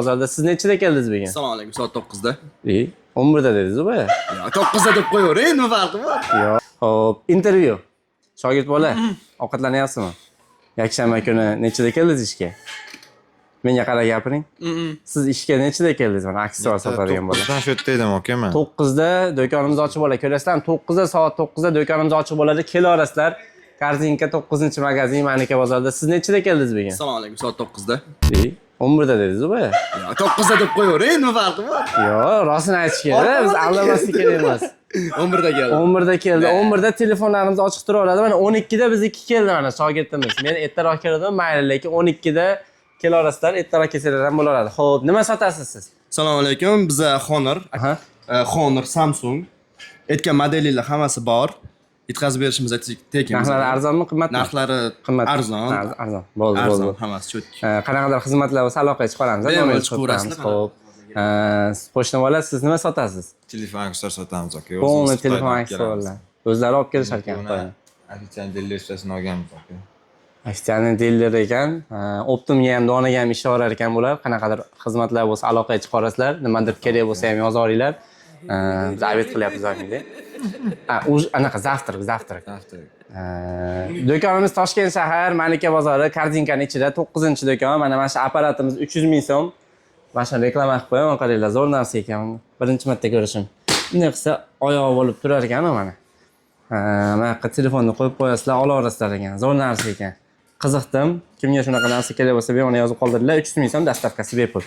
Bozorda siz nechida keldingiz bugun? Assalomu alaykum, soat 9da. E, 11da dedingiz boya. Yo, 9da deb qo'yavering, nima farqi bor? Yo'q. Xo'p, intervyu. Shogird bola, ovqatlanyapsizmi? Yakshanba kuni nechida keldingiz ishga? Menga qarab gapiring. Siz ishga nechida keldingiz? Mana aksessuar sotadigan bola. 9dan shu yerda edim aka man. 9da do'konimiz ochiq bo'ladi. Ko'rasizlarmi? 9da, soat 9da do'konimiz ochiq bo'ladi. Kelaverasizlar. Korzinka 9-magazin, Malika bozorida. Siz nechida keldingiz bugun? Assalomu alaykum, soat 9da. E, 11da dedingiz boya. Yo, 9da deb qo'yavering, nima farqi bor? Yo'q, rostini aytish kerak. Biz aldamaslik kerak emas. 11da keldim. 11da keldi. 11da telefonlarimiz ochiq turaveradi. Mana 12da bizniki keldi, mana shogirdimiz. Men ertaroq keldim, mayli, lekin 12da kelaverasizlar, ertaroq kelsalar ham bo'laveradi. Xo'p, nima sotasiz siz? Assalomu alaykum, biza Honor, Aha. Honor, Samsung aytgan modellar hammasi bor. Yetkazib berishimiz tekin. Narxlari arzonmi, qimmatmi? Narxlari Qimmat. Arzon. Arzon. Bo'ldi, Arzon, bo'ldi. hammasi cho'tki. Qanaqadir xizmatlar bo'lsa, aloqaga chiqaramiz. Bemalol Nomerni chiqaverasizlar. chiqib qo'yamiz. Xo'p. Qo'shni bola, siz nima sotasiz? Telefon aksessuar sotamiz aka. Полный telefon aksessuarlar. O'zlari olib kelishar ekan Xitoydan. Официальный дилер ustasini olganmiz aka. Официальный дилер ekan. Оптом ga ham, donaga ham ishlaverar ekan bular. Qanaqadir xizmatlar bo'lsa, aloqaga chiqarasizlar. Nimadir kerak bo'lsa ham yozaveringlar. Biz обед qilyapmiz aka. Ha, anaqa завтрак, завтрак. Завтрак. Do'konimiz Toshkent shahar, Malika bozori, Korzinkani ichida 9-do'kon. Mana shu apparatimiz 300 ming so'm. Mana shuni reklama qilib qo'yaman, qaranglar, zo'r narsa ekan. Birinchi marta ko'rishim. Bunday qilsa oyog'i bo'lib turar ekan mana. Mana yoqqa telefonni qo'yib qo'yasizlar, olaverasizlar ekan. Zo'r narsa ekan. Qiziqdim. Kimga shunaqa narsa kerak bo'lsa, bemalol yozib qoldiringlar. 300 ming so'm, доставка si bepul.